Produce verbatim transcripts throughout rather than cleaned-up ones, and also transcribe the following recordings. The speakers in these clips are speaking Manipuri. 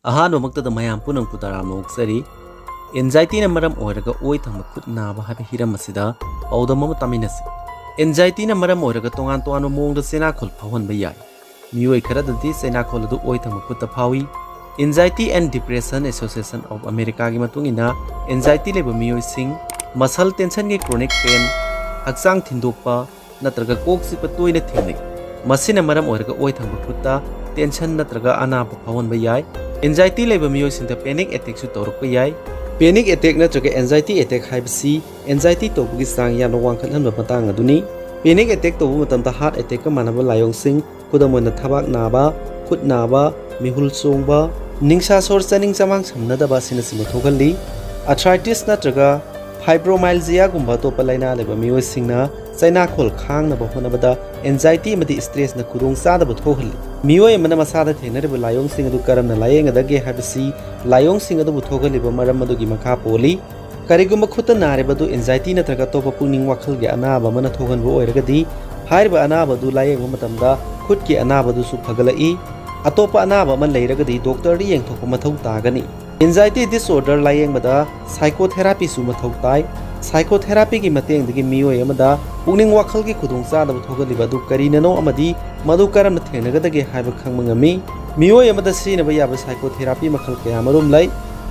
ꯑꯍꯥꯟꯕꯃꯛꯇꯗ ꯃꯌꯥꯝ ꯄꯨꯝꯅꯃꯛꯄꯨ ꯇꯔꯥꯝꯅ ꯑꯣꯛꯆꯔꯤ꯫ Anxiety ꯅ ꯃꯔꯝ ꯑꯣꯏꯔꯒ ꯑꯣꯏ ꯊꯪꯕ ꯈꯨꯠ ꯅꯥꯕ ꯍꯥꯏꯕ ꯍꯤꯔꯝ ꯑꯁꯤꯗ ꯄꯥꯎꯗꯝ ꯑꯃ ꯇꯥꯃꯤꯟꯅꯁꯤ꯫ Anxiety ꯅ ꯃꯔꯝ ꯑꯣꯏꯔꯒ ꯇꯣꯉꯥꯟ ꯇꯣꯉꯥꯟꯕ ꯃꯑꯣꯡꯗ ꯆꯩꯅꯥꯈꯣꯜ ꯐꯥꯎꯍꯟꯕ ꯌꯥꯏ꯫ ꯃꯤꯑꯣꯏ ꯈꯔꯗꯗꯤ ꯆꯩꯅꯥꯈꯣꯜ ꯑꯗꯨ ꯑꯣꯏ ꯊꯪꯕ ꯈꯨꯠꯇ ꯐꯥꯎꯏ꯫ Anxiety and Depression Association of America ꯒꯤ ꯃꯇꯨꯡ ꯏꯟꯅ, anxiety ꯂꯩꯕ ꯃꯤꯑꯣꯏꯁꯤꯡ muscle tension ꯒꯤ chronic pain, ꯍꯛꯆꯥꯡ ꯊꯤꯟꯗꯣꯛꯄ ꯅꯠꯇ꯭ꯔꯒ ꯀꯣꯛ ꯆꯤꯛꯄ ꯇꯣꯏꯅ ꯊꯦꯡꯅꯩ꯫ ꯃꯁꯤꯅ ꯃꯔꯝ ꯑꯣꯏꯔꯒ ꯑꯣꯏ ꯊꯪꯕ ꯈꯨꯠꯇ tension ꯅꯠꯇ꯭ꯔꯒ ꯑꯅꯥꯕ ꯐꯥꯎꯍꯟꯕ ꯌꯥꯏ꯫ Anxiety ꯂꯩꯕ ꯃꯤꯑꯣꯏꯁꯤꯡꯗ panic attack ꯁꯨ ꯇꯧꯔꯛꯄ ꯌꯥꯏ꯫ Panic attack ꯅꯠꯇ꯭ꯔꯒ anxiety attack ꯍꯥꯏꯕꯁꯤ anxiety ꯇꯧꯕꯒꯤ ꯆꯥꯡ ꯌꯥꯝꯅ ꯋꯥꯡꯈꯠꯍꯟꯕ ꯃꯇꯥꯡ ꯑꯗꯨꯅꯤ꯫ Panic attack ꯇꯧꯕ ꯃꯇꯝꯗ heart attack ꯀ ꯃꯥꯟꯅꯕ ꯂꯥꯏꯑꯣꯡꯁꯤꯡ, ꯈꯨꯗꯝ ꯑꯣꯏꯅ ꯊꯕꯥꯛ ꯅꯥꯕ, ꯈꯨꯠ ꯅꯥꯕ, ꯃꯤꯍꯨꯜ ꯆꯣꯡꯕ, ꯅꯤꯡꯁꯥ ꯁꯣꯔ ꯆꯥꯅꯤꯡ ꯆꯃꯥꯡ ꯁꯝꯅꯗꯕ ꯑꯁꯤꯅꯆꯤꯡꯕ ꯊꯣꯛꯍꯜꯂꯤ꯫ Arthritis ꯅꯠꯇ꯭ꯔꯒ fibromyalgia ꯒꯨꯝꯕ ꯑꯇꯣꯞꯄ ꯂꯥꯏꯅꯥ ꯂꯩꯕ ꯃꯤꯑꯣꯏꯁꯤꯡꯅ ꯆꯩꯅꯥꯈꯣꯜ ꯈꯥꯡꯅꯕ ꯍꯣꯠꯅꯕꯗ anxiety ꯑꯃꯗꯤ stress ꯅ ꯈꯨꯗꯣꯡꯆꯥꯗꯕ ꯊꯣꯛꯍꯜꯂꯤ꯫ ꯃꯤꯑꯣꯏ ꯑꯃꯅ ꯃꯁꯥꯗ ꯊꯦꯡꯅꯔꯤꯕ ꯂꯥꯏꯑꯣꯡꯁꯤꯡ ꯑꯗꯨ ꯀꯔꯝꯅ ꯂꯥꯌꯦꯡꯒꯗꯒꯦ ꯍꯥꯏꯕꯁꯤ ꯂꯥꯏꯑꯣꯡꯁꯤꯡ ꯑꯗꯨꯕꯨ ꯊꯣꯛꯍꯜꯂꯤꯕ ꯃꯔꯝ ꯑꯗꯨꯒꯤ ꯃꯈꯥ ꯄꯣꯜꯂꯤ꯫ ꯀꯔꯤꯒꯨꯝꯕ ꯈꯨꯠꯇ ꯅꯥꯔꯤꯕ ꯑꯗꯨ anxiety ꯅꯠꯇ꯭ꯔꯒ ꯑꯇꯣꯞꯄ ꯄꯨꯛꯅꯤꯡ ꯋꯥꯈꯜꯒꯤ ꯑꯅꯥꯕ ꯑꯃꯅ ꯊꯣꯛꯍꯟꯕ ꯑꯣꯏꯔꯒꯗꯤ, ꯍꯥꯏꯔꯤꯕ ꯑꯅꯥꯕ ꯑꯗꯨ ꯂꯥꯌꯦꯡꯕ ꯃꯇꯝꯗ ꯈꯨꯠꯀꯤ ꯑꯅꯥꯕ ꯑꯗꯨꯁꯨ ꯐꯒꯠꯂꯛꯏ꯫ ꯑꯇꯣꯞꯄ ꯑꯅꯥꯕ ꯑꯃ ꯂꯩꯔꯒꯗꯤ doctor ꯗ ꯌꯦꯡꯊꯣꯛꯄ ꯃꯊꯧ ꯇꯥꯒꯅꯤ꯫ Anxiety disorder ꯂꯥꯌꯦꯡꯕꯗ psychotherapy ꯁꯨ ꯃꯊꯧ ꯇꯥꯏ꯫ Psychotherapy ꯒꯤ ꯃꯇꯦꯡꯗꯒꯤ ꯃꯤꯑꯣꯏ ꯑꯃꯗ ꯄꯨꯛꯅꯤꯡ ꯋꯥꯈꯜꯒꯤ ꯈꯨꯗꯣꯡꯆꯥꯗꯕ ꯊꯣꯛꯍꯜꯂꯤꯕ ꯑꯗꯨ ꯀꯔꯤꯅꯅꯣ ꯑꯃꯗꯤ ꯃꯗꯨ ꯀꯔꯝꯅ ꯊꯦꯡꯅꯒꯗꯒꯦ ꯍꯥꯏꯕ ꯈꯪꯕ ꯉꯝꯃꯤ꯫ ꯃꯤꯑꯣꯏ ꯑꯃꯗ ꯁꯤꯖꯤꯟꯅꯕ ꯌꯥꯕ psychotherapy ꯃꯈꯜ ꯀꯌꯥ ꯃꯔꯨꯝ ꯂꯩ꯫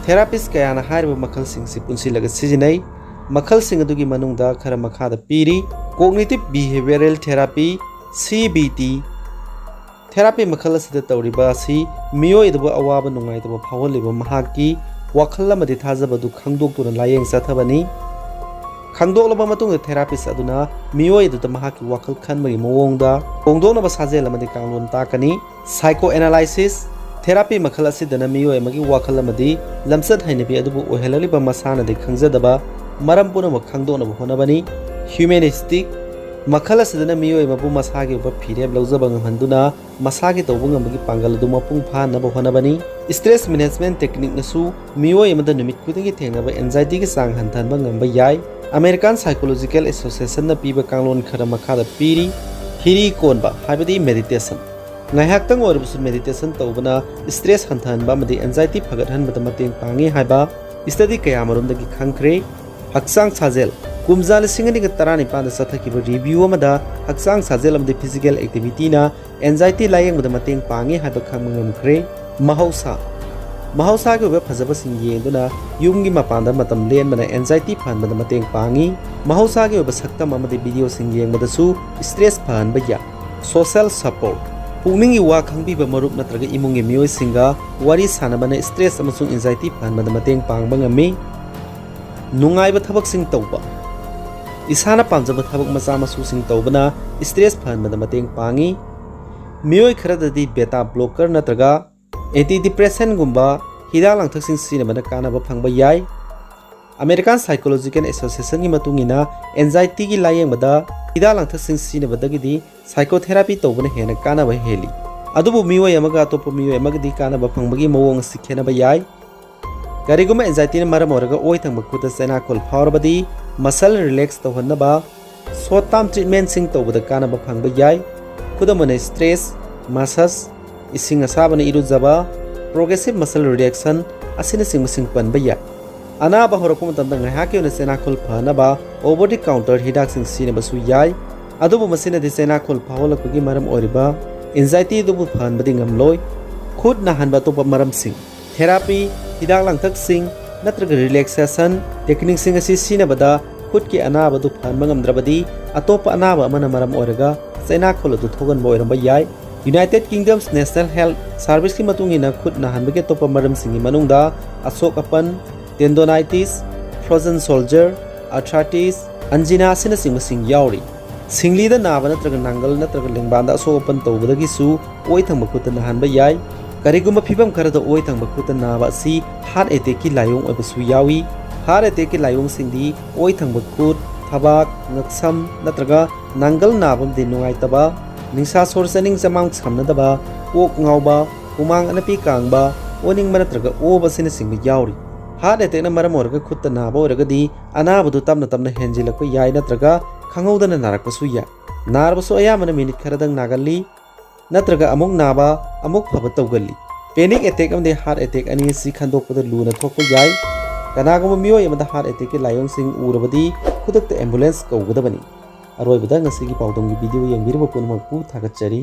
Therapist ꯀꯌꯥꯅ ꯍꯥꯏꯔꯤꯕ ꯃꯈꯜꯁꯤꯡꯁꯤ ꯄꯨꯟꯁꯤꯜꯂꯒ ꯁꯤꯖꯤꯟꯅꯩ꯫ ꯃꯈꯜꯁꯤꯡ ꯑꯗꯨꯒꯤ ꯃꯅꯨꯡꯗ ꯈꯔ ꯃꯈꯥꯗ ꯄꯤꯔꯤ: Cognitive Behavioral Therapy, C B T꯫ Therapy ꯃꯈꯜ ꯑꯁꯤꯗ ꯇꯧꯔꯤꯕ ꯑꯁꯤ ꯃꯤꯑꯣꯏ ꯑꯗꯨꯕꯨ ꯑꯋꯥꯕ ꯅꯨꯡꯉꯥꯏꯇꯕ ꯐꯥꯎꯍꯜꯂꯤꯕ ꯃꯍꯥꯛꯀꯤ ꯋꯥꯈꯜ ꯑꯃꯗꯤ ꯊꯥꯖꯕ ꯑꯗꯨ ꯈꯪꯗꯣꯛꯇꯨꯅ ꯂꯥꯌꯦꯡ ꯆꯠꯊꯕꯅꯤ꯫ ꯈꯪꯗꯣꯛꯂꯕ ꯃꯇꯨꯡꯗ therapist ꯑꯗꯨꯅ ꯃꯤꯑꯣꯏ ꯑꯗꯨꯗ ꯃꯍꯥꯛꯀꯤ ꯋꯥꯈꯜ ꯈꯟꯕꯒꯤ ꯃꯑꯣꯡꯗ ꯍꯣꯡꯗꯣꯛꯅꯕ ꯁꯥꯖꯦꯜ ꯑꯃꯗꯤ ꯀꯥꯡꯂꯣꯟ ꯇꯥꯛꯀꯅꯤ꯫ Psychoanalysis: Therapy ꯃꯈꯜ ꯑꯁꯤꯗꯅ ꯃꯤꯑꯣꯏ ꯑꯃꯒꯤ ꯋꯥꯈꯜ ꯑꯃꯗꯤ ꯂꯝꯆꯠ ꯍꯩꯅꯕꯤ ꯑꯗꯨꯕꯨ ꯑꯣꯏꯍꯜꯂꯛꯂꯤꯕ ꯃꯁꯥꯅꯗꯤ ꯈꯪꯖꯗꯕ ꯃꯔꯝ ꯄꯨꯝꯅꯃꯛ ꯈꯪꯗꯣꯛꯅꯕ ꯍꯣꯠꯅꯕꯅꯤ꯫ Humanistic: ꯃꯈꯜ ꯑꯁꯤꯗꯅ ꯃꯤꯑꯣꯏ ꯑꯃꯕꯨ ꯃꯁꯥꯒꯤ ꯑꯣꯏꯕ ꯐꯤꯔꯦꯞ ꯂꯧꯖꯕ ꯉꯝꯍꯟꯗꯨꯅ ꯃꯁꯥꯒꯤ ꯇꯧꯕ ꯉꯝꯕꯒꯤ ꯄꯥꯡꯒꯜ ꯑꯗꯨ ꯃꯄꯨꯡ ꯐꯥꯍꯟꯅꯕ ꯍꯣꯠꯅꯕꯅꯤ꯫ Stress Management Technique ꯅꯁꯨ ꯃꯤꯑꯣꯏ ꯑꯃꯗ ꯅꯨꯃꯤꯠ ꯈꯨꯗꯤꯡꯒꯤ ꯊꯦꯡꯅꯕ anxiety ꯒꯤ ꯆꯥꯡ ꯍꯟꯊꯍꯟꯕ ꯉꯝꯕ ꯌꯥꯏ꯫ American Psychological Association ꯅ ꯄꯤꯕ ꯀꯥꯡꯂꯣꯟ ꯈꯔ ꯃꯈꯥꯗ ꯄꯤꯔꯤ: ꯍꯤꯔꯤ ꯀꯣꯟꯕ, ꯍꯥꯏꯕꯗꯤ meditation꯫ ꯉꯥꯏꯍꯥꯛꯇꯪ ꯑꯣꯏꯔꯕꯁꯨ meditation ꯇꯧꯕꯅ stress ꯍꯟꯊꯍꯟꯕ ꯑꯃꯗꯤ anxiety ꯐꯒꯠꯍꯟꯕꯗ ꯃꯇꯦꯡ ꯄꯥꯡꯉꯤ ꯍꯥꯏꯕ study ꯀꯌꯥꯃꯔꯨꯝꯗꯒꯤ ꯈꯪꯈ꯭ꯔꯦ꯫ ꯍꯛꯆꯥꯡ ꯁꯥꯖꯦꯜ꯫ ꯀꯨꯝꯖꯥ ꯂꯤꯁꯤꯡ ꯑꯅꯤꯒ ꯇꯔꯥꯅꯤꯄꯥꯟꯗ ꯆꯠꯊꯈꯤꯕ review ꯑꯃꯗ ꯍꯛꯆꯥꯡ ꯁꯥꯖꯦꯜ ꯑꯃꯗꯤ physical activityꯅ anxiety ꯂꯥꯌꯦꯡꯕꯗ ꯃꯇꯦꯡ ꯄꯥꯡꯉꯤ ꯍꯥꯏꯕ ꯈꯪꯕ ꯉꯝꯈ꯭ꯔꯦ꯫ ꯃꯍꯧꯁꯥ꯫ ꯃꯍꯧꯁꯥꯒꯤ ꯑꯣꯏꯕ ꯐꯖꯕꯁꯤꯡ ꯌꯦꯡꯗꯨꯅ ꯌꯨꯝꯒꯤ ꯃꯄꯥꯟꯗ ꯃꯇꯝ ꯂꯦꯟꯕꯅ anxiety ꯐꯍꯟꯕꯗ ꯃꯇꯦꯡ ꯄꯥꯡꯉꯤ꯫ ꯃꯍꯧꯁꯥꯒꯤ ꯑꯣꯏꯕ ꯁꯛꯇꯝ ꯑꯃꯗꯤ videoꯁꯤꯡ ꯌꯦꯡꯕꯗꯁꯨ stress ꯐꯍꯟꯕ ꯌꯥꯏ꯫ Social support꯫ ꯄꯨꯛꯅꯤꯡꯒꯤ ꯋꯥ ꯈꯪꯕꯤꯕ ꯃꯔꯨꯞ ꯅꯠꯇ꯭ꯔꯒ ꯏꯃꯨꯡꯒꯤ ꯃꯤꯑꯣꯏꯁꯤꯡꯒ ꯋꯥꯔꯤ ꯁꯥꯟꯅꯕꯅ stress ꯑꯃꯁꯨꯡ anxiety ꯐꯍꯟꯕꯗ ꯃꯇꯦꯡ ꯄꯥꯡꯕ ꯉꯝꯃꯤ꯫ ꯅꯨꯡꯉꯥꯏꯕ ꯊꯕꯛꯁꯤꯡ ꯇꯧꯕ꯫ ꯏꯁꯥꯅ ꯄꯥꯝꯖꯕ ꯊꯕꯛ ꯃꯆꯥ ꯃꯁꯨꯁꯤꯡ ꯇꯧꯕꯅ stress ꯐꯍꯟꯕꯗ ꯃꯇꯦꯡ ꯄꯥꯡꯉꯤ꯫ ꯃꯤꯑꯣꯏ ꯈꯔꯗꯗꯤ beta blocker ꯅꯠꯇ꯭ꯔꯒ antidepressantꯒꯨꯝꯕ ꯍꯤꯗꯥꯛ ꯂꯥꯡꯊꯛꯁꯤꯡ ꯁꯤꯖꯤꯟꯅꯕꯅ ꯀꯥꯟꯅꯕ ꯐꯪꯕ ꯌꯥꯏ꯫ American Psychological Associationꯒꯤ ꯃꯇꯨꯡ ꯏꯟꯅ, anxietyꯒꯤ ꯂꯥꯌꯦꯡꯕꯗ ꯍꯤꯗꯥꯛ ꯂꯥꯡꯊꯛꯁꯤꯡ ꯁꯤꯖꯤꯟꯅꯕꯗꯒꯤꯗꯤ psychotherapy ꯇꯧꯕꯅ ꯍꯦꯟꯅ ꯀꯥꯟꯅꯕ ꯍꯦꯜꯂꯤ꯫ ꯑꯗꯨꯕꯨ ꯃꯤꯑꯣꯏ ꯑꯃꯒ ꯑꯇꯣꯞꯄ ꯃꯤꯑꯣꯏ ꯑꯃꯒꯗꯤ ꯀꯥꯟꯅꯕ ꯐꯪꯕꯒꯤ ꯃꯑꯣꯡ ꯑꯁꯤ ꯈꯦꯠꯅꯕ ꯌꯥꯏ꯫ ꯀꯔꯤꯒꯨꯝꯕ anxietyꯅ ꯃꯔꯝ ꯑꯣꯏꯔꯒ ꯑꯣꯏ ꯊꯪꯕ ꯈꯨꯠꯇ ꯆꯩꯅꯥꯈꯣꯜ ꯐꯥꯎꯔꯕꯗꯤ, muscle relax ꯇꯧꯍꯟꯅꯕ short term treatmentꯁꯤꯡ ꯇꯧꯕꯗ ꯀꯥꯟꯅꯕ ꯐꯪꯕ ꯌꯥꯏ꯫ ꯈꯨꯗꯝ ꯑꯣꯏꯅ, stress massage, ꯏꯁꯤꯡ ꯑꯁꯥꯕꯅ ꯏꯔꯨꯖꯕ, progressive muscle relaxation ꯑꯁꯤꯅꯆꯤꯡꯕꯁꯤꯡ ꯄꯟꯕ ꯌꯥꯏ꯫ ꯑꯅꯥꯕ ꯍꯧꯔꯛꯄ ꯃꯇꯝꯗ ꯉꯥꯏꯍꯥꯛꯀꯤ ꯑꯣꯏꯅ ꯆꯩꯅꯥꯈꯣꯜ ꯐꯅꯕ over the counter ꯍꯤꯗꯥꯛꯁꯤꯡ ꯁꯤꯖꯤꯟꯅꯕꯁꯨ ꯌꯥꯏ꯫ ꯑꯗꯨꯕꯨ ꯃꯁꯤꯅꯗꯤ ꯆꯩꯅꯥꯈꯣꯜ ꯐꯥꯎꯍꯜꯂꯛꯄꯒꯤ ꯃꯔꯝ ꯑꯣꯏꯔꯤꯕ anxiety ꯑꯗꯨꯕꯨ ꯐꯍꯟꯕꯗꯤ ꯉꯝꯂꯣꯏ꯫ ꯈꯨꯠ ꯅꯥꯍꯟꯕ ꯑꯇꯣꯞꯄ ꯃꯔꯝꯁꯤꯡ꯫ Therapy, ꯍꯤꯗꯥꯛ ꯂꯥꯡꯊꯛꯁꯤꯡ ꯅꯠꯇ꯭ꯔꯒ relaxation techniqueꯁꯤꯡ ꯑꯁꯤ ꯁꯤꯖꯤꯟꯅꯕꯗ ꯈꯨꯠꯀꯤ ꯑꯅꯥꯕꯗꯨ ꯐꯍꯟꯕ ꯉꯝꯗ꯭ꯔꯕꯗꯤ, ꯑꯇꯣꯞꯄ ꯑꯅꯥꯕ ꯑꯃꯅ ꯃꯔꯝ ꯑꯣꯏꯔꯒ ꯆꯩꯅꯥꯈꯣꯜ ꯑꯗꯨ ꯊꯣꯛꯍꯟꯕ ꯑꯣꯏꯔꯝꯕ ꯌꯥꯏ꯫ United Kingdom's National Health Serviceꯀꯤ ꯃꯇꯨꯡ ꯏꯟꯅ, ꯈꯨꯠ ꯅꯥꯍꯟꯕꯒꯤ ꯑꯇꯣꯞꯄ ꯃꯔꯝꯁꯤꯡꯒꯤ ꯃꯅꯨꯡꯗ ꯑꯁꯣꯛ ꯑꯄꯟ, tendonitis, frozen shoulder, arthritis, angina ꯑꯁꯤꯅꯆꯤꯡꯕꯁꯤꯡ ꯌꯥꯎꯔꯤ꯫ ꯁꯤꯡꯂꯤꯗ ꯅꯥꯕ ꯅꯠꯇ꯭ꯔꯒ ꯅꯥꯡꯒꯜ ꯅꯠꯇ꯭ꯔꯒ ꯂꯦꯡꯕꯥꯟꯗ ꯑꯁꯣꯛ ꯑꯄꯟ ꯇꯧꯕꯗꯒꯤꯁꯨ ꯑꯣꯏ ꯊꯪꯕ ꯈꯨꯠꯇ ꯅꯥꯍꯟꯕ ꯌꯥꯏ꯫ ꯀꯔꯤꯒꯨꯝꯕ ꯐꯤꯚꯝ ꯈꯔꯗ ꯑꯣꯏ ꯊꯪꯕ ꯈꯨꯠꯇ ꯅꯥꯕ ꯑꯁꯤ heart attackꯀꯤ ꯂꯥꯏꯑꯣꯡ ꯑꯣꯏꯕꯁꯨ ꯌꯥꯎꯏ꯫ Heart attackꯀꯤ ꯂꯥꯏꯑꯣꯡꯁꯤꯡꯗꯤ ꯑꯣꯏ ꯊꯪꯕ ꯈꯨꯠ, ꯊꯕꯥꯛ, ꯉꯛꯁꯝ ꯅꯠꯇ꯭ꯔꯒ ꯅꯥꯡꯒꯜ ꯅꯥꯕ ꯑꯃꯗꯤ ꯅꯨꯡꯉꯥꯏꯇꯕ, ꯅꯤꯡꯁꯥ ꯁꯣꯔ ꯆꯥꯅꯤꯡ ꯆꯃꯥꯡ ꯁꯝꯅꯗꯕ, ꯀꯣꯛ ꯉꯥꯎꯕ, ꯍꯨꯃꯥꯡ ꯑꯅꯞꯄꯤ ꯀꯥꯡꯕ, ꯑꯣꯅꯤꯡꯕ ꯅꯠꯇ꯭ꯔꯒ ꯑꯣꯕ ꯑꯁꯤꯅꯆꯤꯡꯕ ꯌꯥꯎꯔꯤ꯫ Heart attackꯅ ꯃꯔꯝ ꯑꯣꯏꯔꯒ ꯈꯨꯠꯇ ꯅꯥꯕ ꯑꯣꯏꯔꯒꯗꯤ, ꯑꯅꯥꯕꯗꯨ ꯇꯞꯅ ꯇꯞꯅ ꯍꯦꯟꯖꯤꯜꯂꯛꯄ ꯌꯥꯏ ꯅꯠꯇ꯭ꯔꯒ ꯈꯪꯍꯧꯗꯅ ꯅꯥꯔꯛꯄꯁꯨ ꯌꯥꯏ꯫ ꯅꯥꯔꯕꯁꯨ ꯑꯌꯥꯝꯕꯅ ꯃꯤꯅꯤꯠ ꯈꯔꯗꯪ ꯅꯥꯒꯜꯂꯤ꯫ ꯅꯠꯇ꯭ꯔꯒ ꯑꯃꯨꯛ ꯅꯥꯕ, ꯑꯃꯨꯛ ꯐꯕ ꯇꯧꯒꯜꯂꯤ꯫ Panic attack ꯑꯃꯗꯤ heart attack ꯑꯅꯤ ꯑꯁꯤ ꯈꯟꯗꯣꯛꯄꯗ ꯂꯨꯅ ꯊꯣꯛꯄ ꯌꯥꯏ꯫ ꯀꯅꯥꯒꯨꯝꯕ ꯃꯤꯑꯣꯏ ꯑꯃꯗ heart attackꯀꯤ ꯂꯥꯏꯑꯣꯡꯁꯤꯡ ꯎꯔꯕꯗꯤ ꯈꯨꯗꯛꯇ ambulance ꯀꯧꯒꯗꯕꯅꯤ꯫ ꯑꯔꯣꯏꯕꯗ ꯉꯁꯤꯒꯤ ꯄꯥꯎꯗꯝꯒꯤ video ꯌꯦꯡꯕꯤꯔꯤꯕ ꯄꯨꯝꯅꯃꯛꯄꯨ ꯊꯥꯒꯠꯆꯔꯤ꯫